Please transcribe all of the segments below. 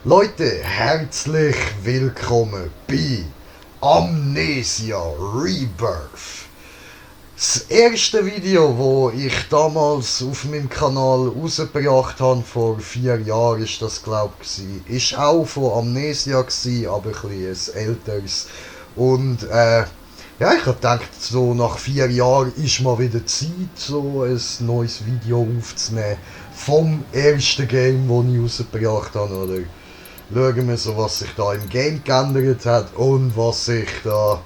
Leute, herzlich willkommen bei Amnesia Rebirth. Das erste Video, das ich damals auf meinem Kanal rausgebracht habe, vor 4 Jahren ist das glaube ich, ist auch von Amnesia gewesen, aber ein bisschen älteres. Und ja, ich habe gedacht, so nach 4 Jahren ist mal wieder Zeit, so ein neues Video aufzunehmen vom ersten Game, das ich rausgebracht habe, oder? Schauen wir so, was sich da im Game geändert hat und was sich da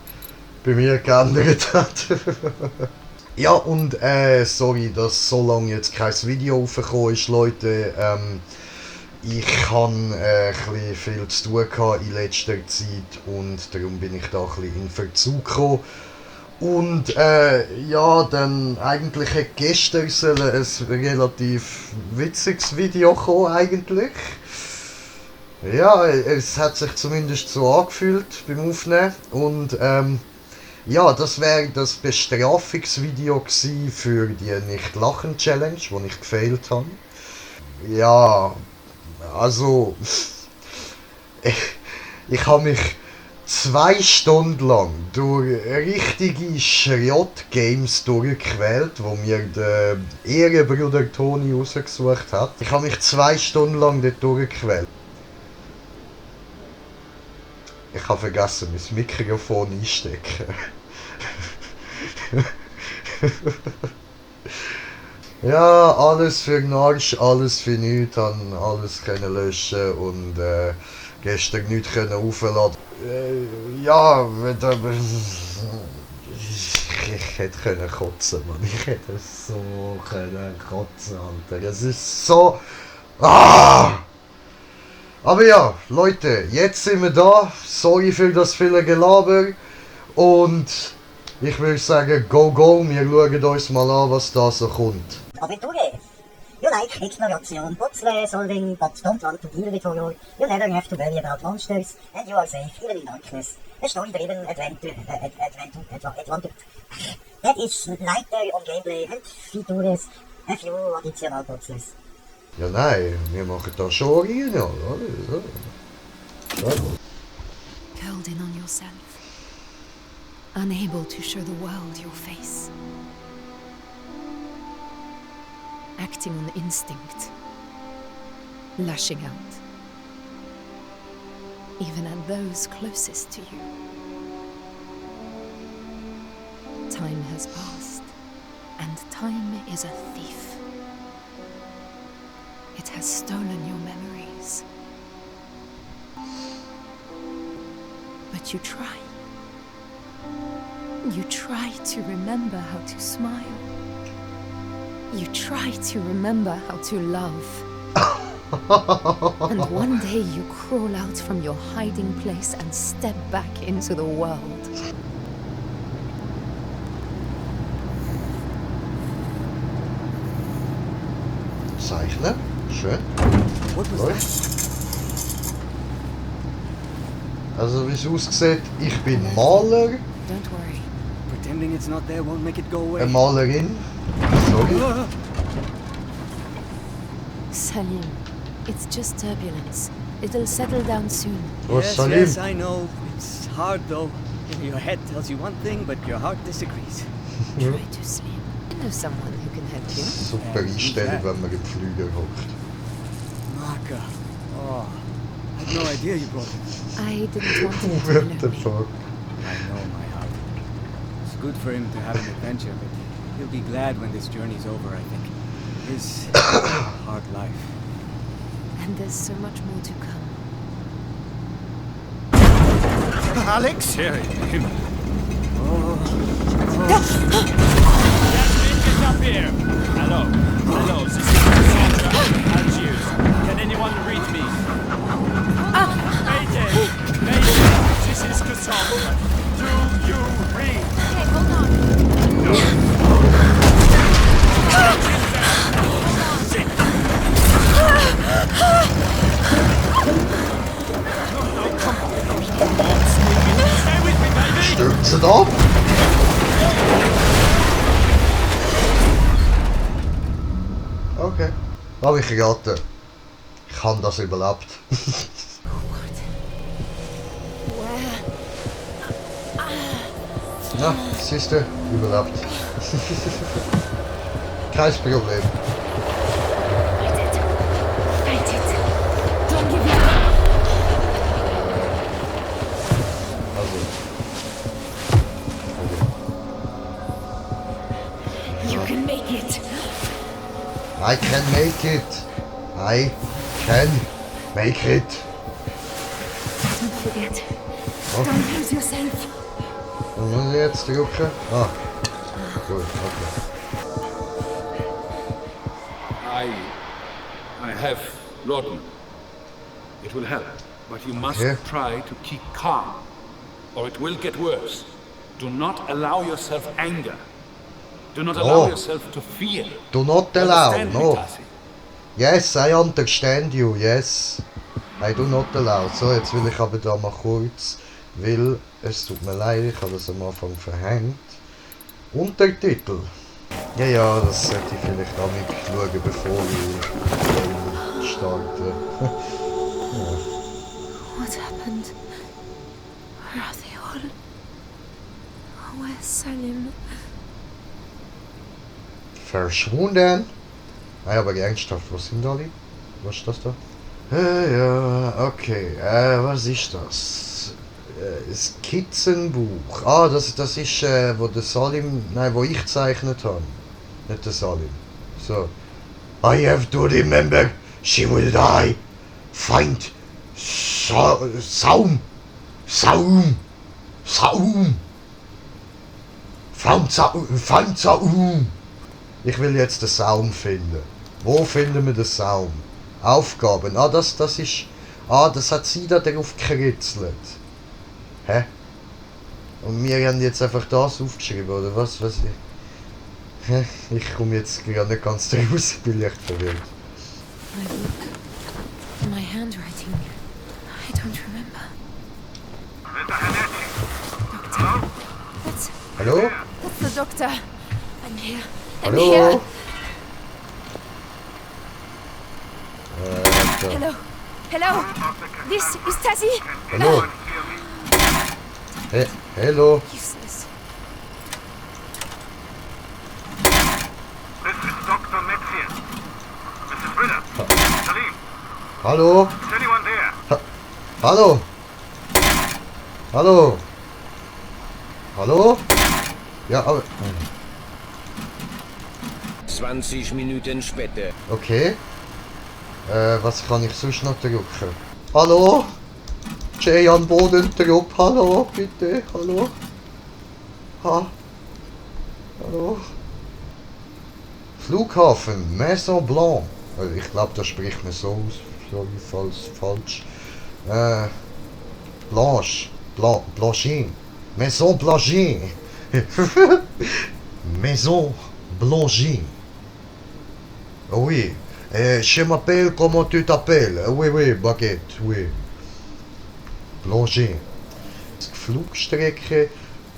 bei mir geändert hat. Ja, und sorry, dass so lange jetzt kein Video aufgekommen ist, Leute. Ich hatte ein bisschen viel zu tun in letzter Zeit und darum bin ich da ein bisschen in Verzug gekommen. Und ja, dann eigentlich hat gestern ein relativ witziges Video kommen eigentlich. Ja, es hat sich zumindest so angefühlt beim Aufnehmen und ja, das wäre das Bestrafungsvideo gewesen für die Nicht-Lachen-Challenge, die ich gefailt habe. Ja, also ich habe mich 2 Stunden lang durch richtige Schrott-Games durchgequält, wo mir der Ehrenbruder Toni rausgesucht hat. Ich habe mich 2 Stunden lang dort durchgequält. Ich habe vergessen, mein Mikrofon einstecken. Ja, alles für den Arsch, alles für nichts, haben alles können löschen und gestern nichts können aufladen. Ja, ich hätte können kotzen, Mann. Ich hätte so können kotzen, Alter. Es ist so... Ah! Aber ja, Leute, jetzt sind wir da. Sorry für das viele Gelaber. Und ich würde sagen, go, wir schauen uns mal an, was da so kommt. Avventure. You like exploration, puzzle solving, but don't want to deal with horror. You never have to worry about monsters, and you are safe even in darkness. A story-driven adventure. That is lighter on gameplay and features a few additional puzzles. Ja, nein, wir machen da schon original, oder? Curled in on yourself, unable to show the world your face, acting on instinct, lashing out, even at those closest to you. Time has passed, and time is a thief. It has stolen your memories. But you try. You try to remember how to smile. You try to remember how to love. And one day you crawl out from your hiding place and step back into the world. Zeichnen. Schön. Also wie es aussieht, ich bin Maler. Don't worry. Pretending it's not there won't make it go away. Eine Malerin. Sorry. Salim, it's just turbulence. It'll settle down soon. Oh, Yes, Salim. yes, I know. It's hard though. Your head tells you one thing, but your heart disagrees. Try to sleep. I know someone who can help you. Super Einstellung, wenn man im Flügel hockt. Marka. Oh, I had no idea you brought him. I didn't want him to be What the lonely. fuck? I know, my heart. It's good for him to have an adventure, but he'll be glad when this journey's over, I think. His hard life. And there's so much more to come. Alex? Get up here! Hello, this is Cassandra. Cheers. Can anyone read me? Mayday! This is Cassandra. Do you read? Okay, hold on. Stürzt sie da? Habe ich geraten. Ich habe das überlebt. Where? Ja, siehst du, überlebt. Kein Problem. Fight it. Fight it. Don't give up. Also. You can make it. I can make it. I can make it. Don't forget. Oh. Don't lose yourself. Was muss ich jetzt drücken? Ah. Gut, okay. I have Lawton. It will help, but you must Okay. try to keep calm, or it will get worse. Do not allow yourself anger. Do not allow Oh. yourself to fear. Do not allow, Understand me, no. Tassi? Yes, I understand you, yes. I do not allow. So, jetzt will ich aber da mal kurz, weil es tut mir leid, ich habe das am Anfang verhängt. Untertitel. Ja, ja, das sollte ich vielleicht auch mit schauen, bevor ich starte. What happened? Where are they all? Where's Salim? Verschwunden. Ah, aber ernsthaft, wo sind alle? Was ist das da? Ja, okay. Was ist das? Das Skizzenbuch. Ah, das ist, wo der Salim... Nein, wo ich gezeichnet habe. Nicht der Salim. So. I have to remember, she will die. Find... Saum. Saum. Saum. Find Saum. Ich will jetzt den Saum finden. Wo finden wir den Saum? Aufgaben. Ah, das ist... Ah, das hat sie da drauf gekritzelt. Hä? Und wir haben jetzt einfach das aufgeschrieben, oder was? Hä? Ich komme jetzt gerade nicht ganz raus, ich bin echt verwirrt. My book. My handwriting. I don't remember. Doctor. Hallo? That's the doctor. I'm here. I'm Hallo? here. Warte. Hello. Hello. This is Tassie. Hallo? Hallo? Useless. This is Dr. Metzian. Mrs. Ritter. Salim. Hallo? Is anyone there? Hallo? Hallo? Hallo? Ja, aber... 20 Minuten später. Okay. Was kann ich sonst noch drücken? Hallo? Jay an Bodentrupp, hallo, bitte, hallo? Hallo? Flughafen, Maison Blanc. Also ich glaube, das spricht man so aus, sorry, falsch. Blanche, Blanchin. Maison Blanchin. Maison Blanchin. Oui. Je m'appelle, comment tu t'appelles? Oui, Baguette, oui. Blanchin. Flugstrecke.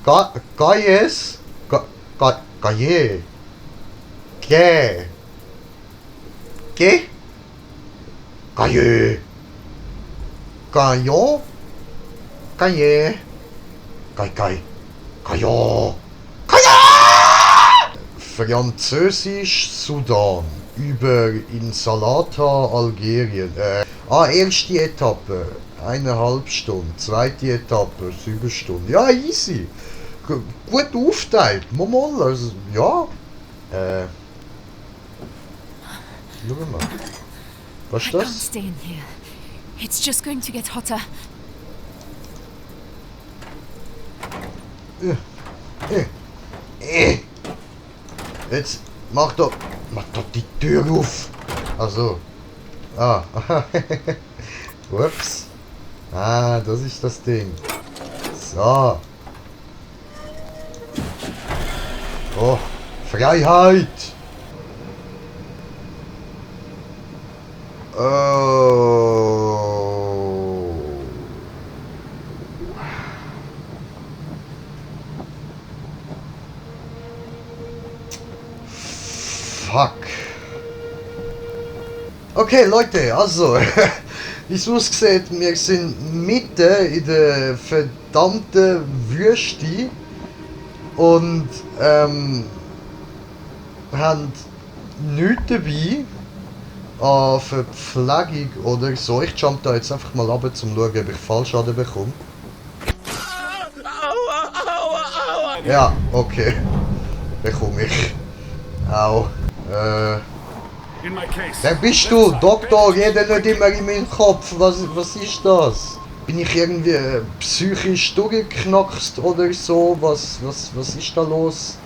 Gaies? Gaillet. Gay. Gay? Gaillet. Gaillon? Gaillet. Gaillon. Französisch Sudan. Über Insalata, Algerien. Erste Etappe, 1,5 Stunden. Zweite Etappe, 7 Stunden. Ja, easy. Gut aufteilt. Mal, also, ja. Schau mal. Was I ist can't das? stay in here. It's just going to get hotter. Jetzt mach doch die Tür auf. Also. Ah. Ups. Ah, das ist das Ding. So. Oh, Freiheit. Oh. Fuck. Okay, Leute, also, wie es aussieht, wir sind mitten in der verdammten Wüste und haben nichts dabei an Verpflegung oder so. Ich jump da jetzt einfach mal runter, um zu schauen, ob ich Fallschaden bekomme. Ja, okay. Bekomme ich. Au. In my case. Wer bist du? Doktor, jeder nicht immer in meinen Kopf. Was ist das? Bin ich irgendwie psychisch durchgeknackst oder so? Was ist da los?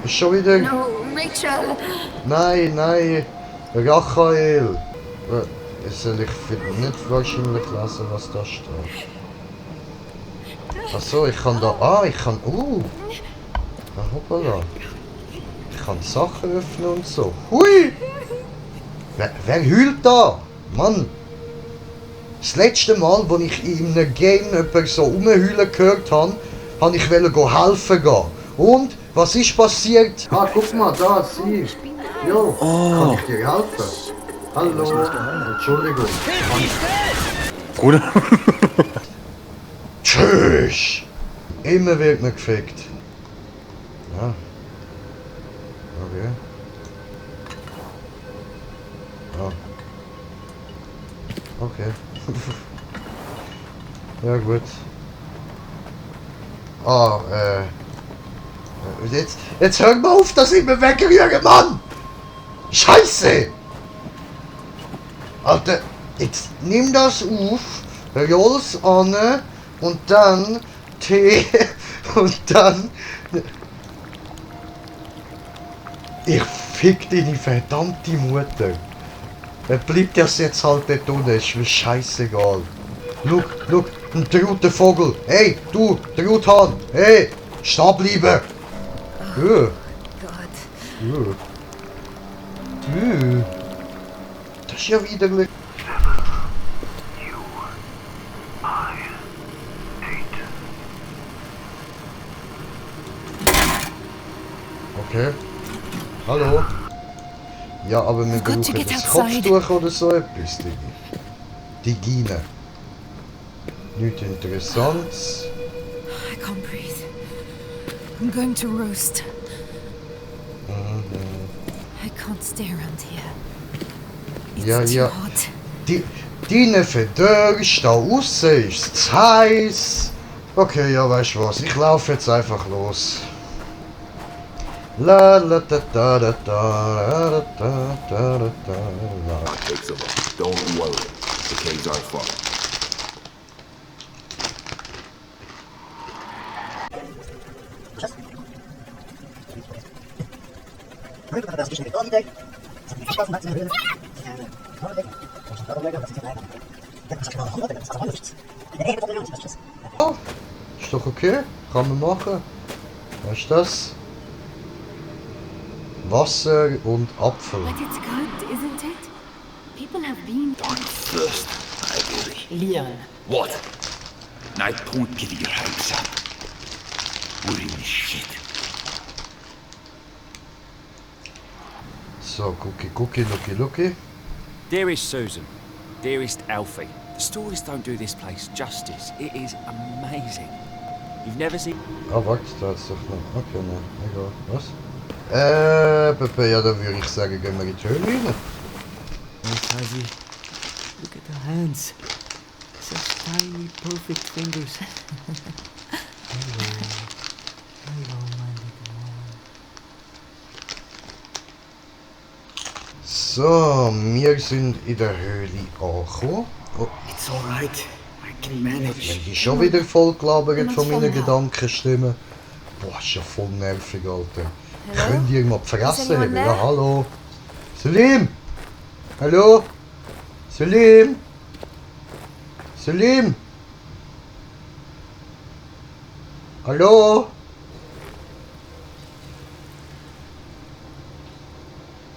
Ist schon wieder... No, Rachel! Nein. Raphael. Soll ich nicht wahrscheinlich lesen, was da steht? Achso, ich kann da... ich kann... hoppala. Ich kann Sachen öffnen und so. Hui! Wer heult da? Mann! Das letzte Mal, als ich in einem Game jemanden so rumheulen gehört habe, wollte ich helfen gehen. Und? Was ist passiert? Ah, guck mal, da, sie. Jo, kann ich dir helfen? Hallo. Entschuldigung. Bruder. Tschüss! Immer wird man gefickt. Ja. Okay. Ah. Okay. Ja gut. Jetzt hör mal auf, dass ich mich wegrühre, Mann! Scheiße! Alter, jetzt nimm das auf, roll's an und dann Tee und dann... Ich fick deine verdammte Mutter. Dann bleibt das jetzt halt dort unten, ist mir scheißegal. Schau, ein trauter Vogel. Hey, du, Truthahn. Hey, stehen bleiben. God. Das ist ja wieder... Okay. Hallo? Ja, aber wir Got to brauchen get das outside. Kopftuch oder so etwas, Die Gine. Nichts Interessantes. I can't breathe. I'm going to roast. I can't stay around here. It's Ja. too hot. Deine verdörrst, da aussen ist es heiß. Okay, ja, weißt du was, ich laufe jetzt einfach los. La la da da da da da da da da. Takes a look. Don't worry. The caves aren't far. Oh, ist doch okay, kann man machen. Was ist das? Wasser und Apfel. But it's good, isn't it? People have been... Don't thirst, Freiwillig. Leon. What? Night point get your hopes up. Holy shit. So, looky. Dearest Susan, dearest Alfie, the stories don't do this place justice. It is amazing. You've never seen... Ah, warte, da ist doch noch. Okay, nein, egal. Was? Pepe, ja, dann würde ich sagen, gehen wir in die Höhle rein. Oh, Fuzzy, look at the hands. Such tiny, perfect fingers. Hello, my little one. So, wir sind in der Höhle angekommen. Oh, It's alright. I can manage. ich bin schon wieder voll gelabert von meinen Gedankenstimmen. Boah, ist ja voll nervig, Alter. Könnt ihr mal die Fresse haben? Ja, hallo. Selim! Hallo? Selim? Selim? Hallo?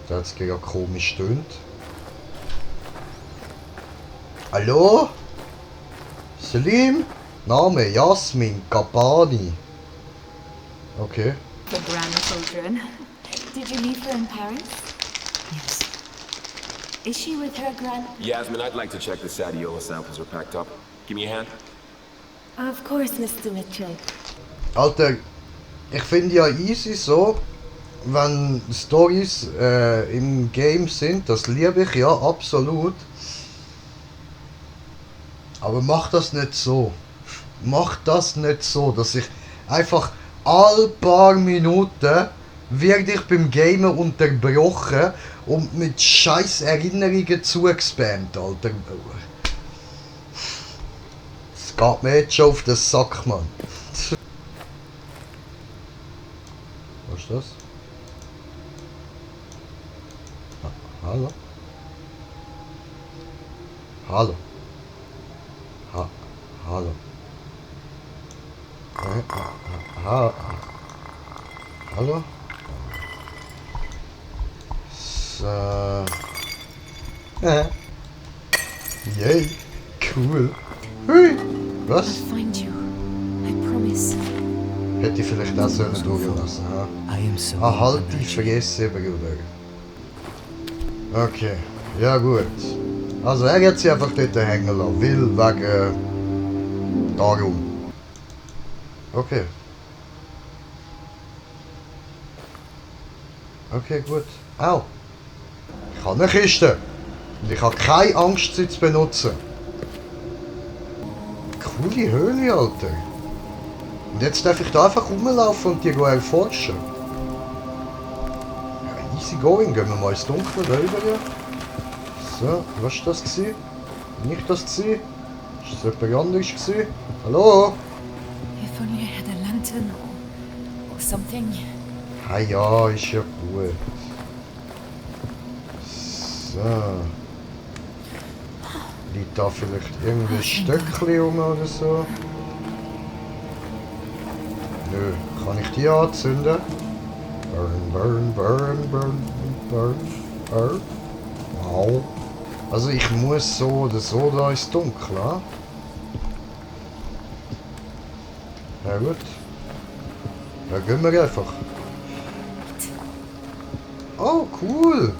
Der hat es gerade komisch stöhnt. Hallo? Selim? Name Jasmin Gabani. Okay. The grandchildren. Did you leave her in Paris? Yes. Is she with her grand... Yasmin, I'd like to check the Sadiola samples are packed up. Give me a hand. Of course, Mr. Mitchell. Alter, ich finde ja easy so, wenn Storys im Game sind, das liebe ich ja absolut. Aber mach das nicht so. Mach das nicht so, dass ich einfach all paar Minuten werde ich beim Gamen unterbrochen und mit scheiß Erinnerungen zugespammt, Alter. Es geht mir jetzt schon auf den Sack, Mann. Was ist das? Hallo? Hallo? Hallo? Hallo? So. Yay, cool. Hui. Was? I'll find you. I promise. Hätte ich vielleicht auch sollen durchlassen, ha? Halt die Fresse, Bruder. Okay, ja gut. Also er hat sie einfach dort hängen lassen, weil wegen... darum. Okay. Okay, gut. Au! Ich habe eine Kiste. Und ich habe keine Angst, sie zu benutzen. Coole Höhle, Alter. Und jetzt darf ich da einfach rumlaufen und die erforschen. Ja, easy going. Gehen wir mal ins Dunkle rüber. So, was war das gewesen? Nicht das gewesen? Ist das jemand anderes gewesen? Hallo? If only I had a lantern or something. Ah ja, ist ja gut. So. Liegt da vielleicht irgendwie ein Stöckchen rum oder so? Nö, kann ich die anzünden? Burn, burn, burn, burn, burn, burn. Au. Also ich muss so oder so da ins Dunkel, ha? Ja gut. Dann gehen wir einfach. Oh, cool.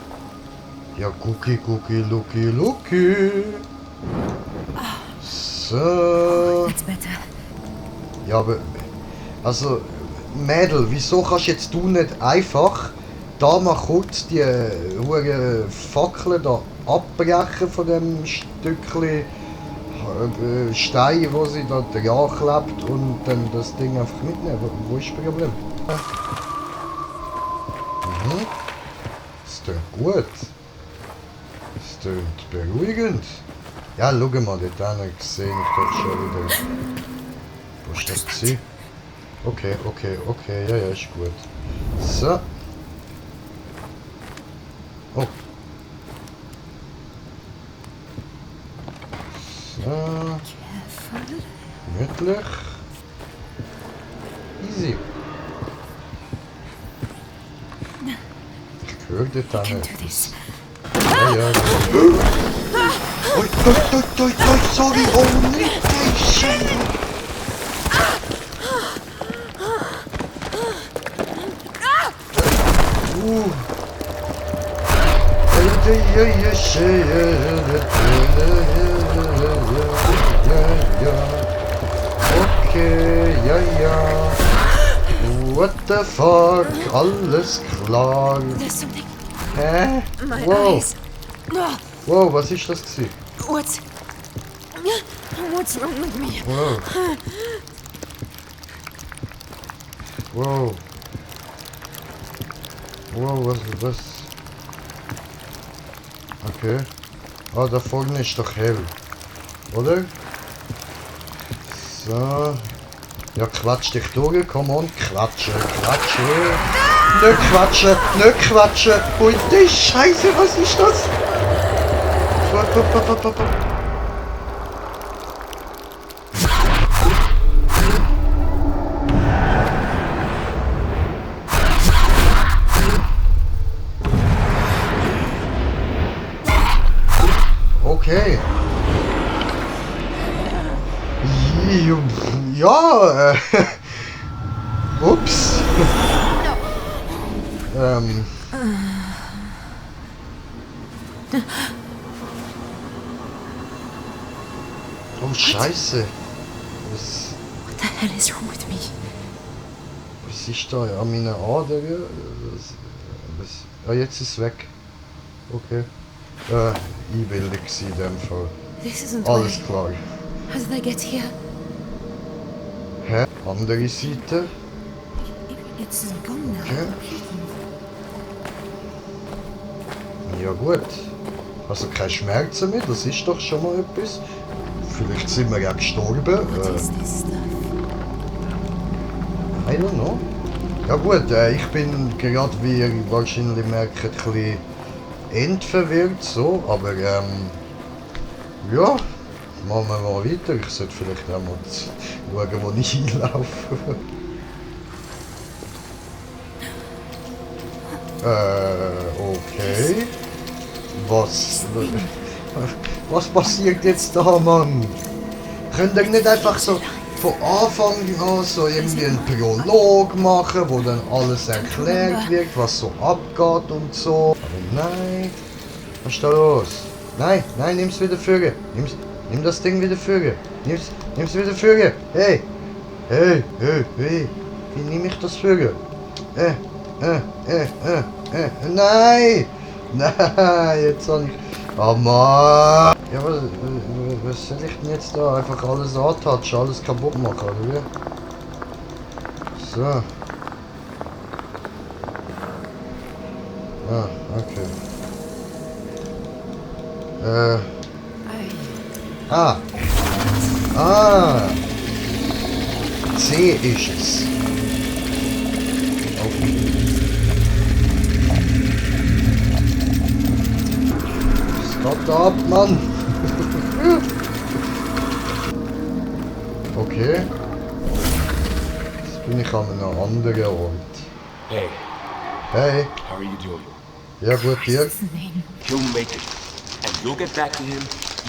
Ja, Cookie, Cookie, Lookie, Lookie. So. That's better. Ja, aber... Also, Mädel, wieso kannst jetzt du nicht einfach da mal kurz die hohe Fackeln da abbrechen von dem Stückchen Stein, wo sie da dran klebt und dann das Ding einfach mitnehmen? Wo ist das Problem? Mhm. Das tönt gut. Das tönt beruhigend. Ja, schau mal, dort hinten sehe ich doch schon wieder. Wo ist das gewesen? Okay, okay, okay, ja, ja, ist gut. So. Oh. So. Gemütlich. Easy. Ich höre dort Can hinten. do this. Ja, ja. Oi, sorry, oh nicht, ey, Scheiße. Okay, ja, ja. What the fuck? Alles klar. There's something. Hä? My Wow. eyes. Oh, Wow, was ist das gewesen? what's wrong with me? Wow. Wow. Wow, was? Okay. Ah, da vorne ist doch hell. Oder? So. Ja, klatsch dich durch, come on. Klatsche, klatsche. Nicht quatschen, nicht quatschen. Und die Scheiße, was ist das? Okay. Ja, ups. Oh, Scheiße. What the hell is wrong with me? Was ist da an meinen Adern? Ah, jetzt ist es weg. Okay. Einbildung in dem Fall. This isn't Alles right. klar. How did I get here? Hä? Andere Seite? It's gone now. Okay. Ja gut. Also keine Schmerzen mehr, das ist doch schon mal etwas. Vielleicht sind wir ja gestorben. What is this stuff? I don't know. Ja gut, ich bin gerade, wie ihr wahrscheinlich merkt, ein bisschen entverwirrt so, aber ja, machen wir mal weiter. Ich sollte vielleicht auch mal schauen, wo ich hinlaufe. Okay. Was passiert jetzt da, Mann? Könnt ihr nicht einfach so von Anfang an so irgendwie einen Prolog machen, wo dann alles erklärt wird, was so abgeht und so? Aber nein. Was ist da los? Nein, nimm's wieder führen. Nimm das Ding wieder führen. Nimm's wieder führen. Hey. Wie nehme ich das führen? Nein! Nein, jetzt soll ich... Oh Mann! Ja, was soll ich denn jetzt da? Einfach alles antatschen, alles kaputt machen, oder wie? So. Ah, okay. C ist es. Okay. Was geht da ab, Mann? Okay. Jetzt bin ich an einem anderen Ort. Hey, Hey. how are you doing? Ja gut, dir? He'll make it. And you'll get back to him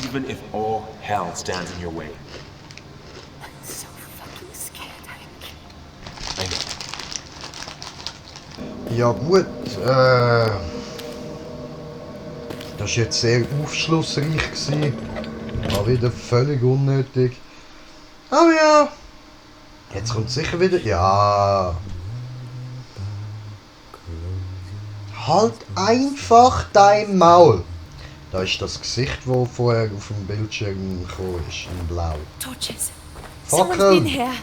even if all hell stands in your way. So fucking scared, Hank. I know. Ja gut, das war jetzt sehr aufschlussreich gewesen. War wieder völlig unnötig. Aber ja, jetzt kommt sicher wieder... Ja. Halt einfach dein Maul. Da ist das Gesicht, das vorher auf dem Bildschirm gekommen ist, in blau. Torches. Fackel. Someone's been here.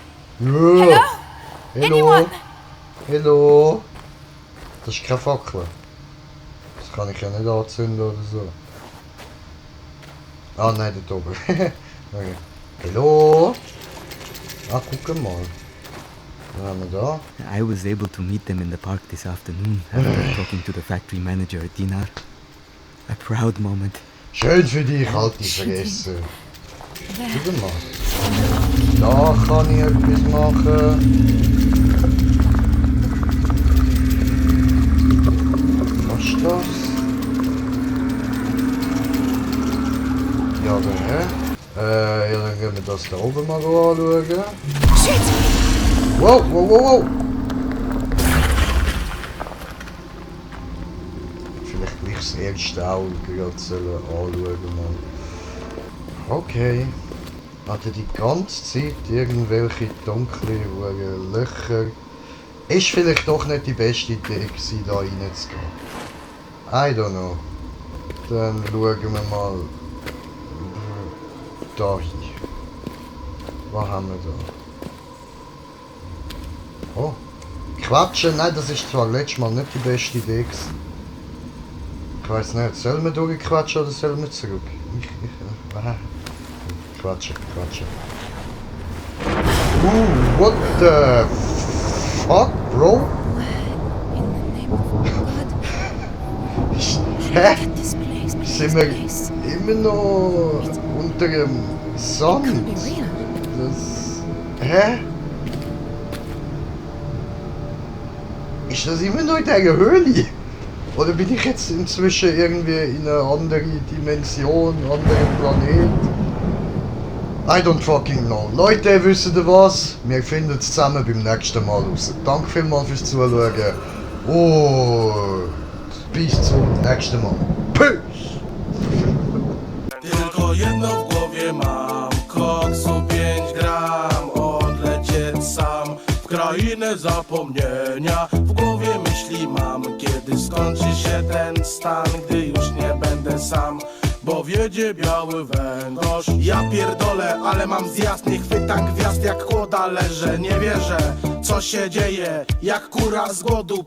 Ja. Hello? Anyone? Hello? Das ist keine Fackel. Das kann ich ja nicht anzünden oder so. Ah nein, dort oben. Okay. Hallo? Ah, guck mal. Was haben wir da? I was able to meet them in the park this afternoon after talking to the factory manager, Dinar. A proud moment. Schön für dich, halt die Fresse. Guck mal. Da kann ich etwas machen. Was ist das? Ja, dann, ja, dann gehen wir das da oben mal anschauen. Shit! Wow! Vielleicht gleich das erste auch gerade anschauen mal. Okay. Hatte die ganze Zeit irgendwelche dunkle Löcher. Ist vielleicht doch nicht die beste Idee gewesen, da reinzugehen. I don't know. Dann schauen wir mal da hin. Was haben wir da? Oh. Quatschen? Nein, das ist zwar letztes Mal nicht die beste Idee gewesen. Ich weiss nicht, sollen wir durchquatschen oder sollen wir zurück? Quatschen. What the fuck, bro? In the name of God. Hä? Get this place, please, Sind wir please. immer noch unter dem Sand? Could be real. Das... Hä? Ist das immer noch in dieser Höhle? Oder bin ich jetzt inzwischen irgendwie in einer anderen Dimension, anderen Planet? I don't fucking know. Leute, wisst ihr was? Wir finden es zusammen beim nächsten Mal raus. Danke vielmals fürs Zuschauen. Und bis zum nächsten Mal. Peace! Tylko jedno w głowie mam. chwile zapomnienia. W głowie myśli mam, kiedy skończy się ten stan, gdy już nie będę sam, bo wiedzie biały węgorz. Ja pierdolę, ale mam zjazd, nie chwytam gwiazd jak kłoda leżę. Nie wierzę, co się dzieje, jak kura z głodu.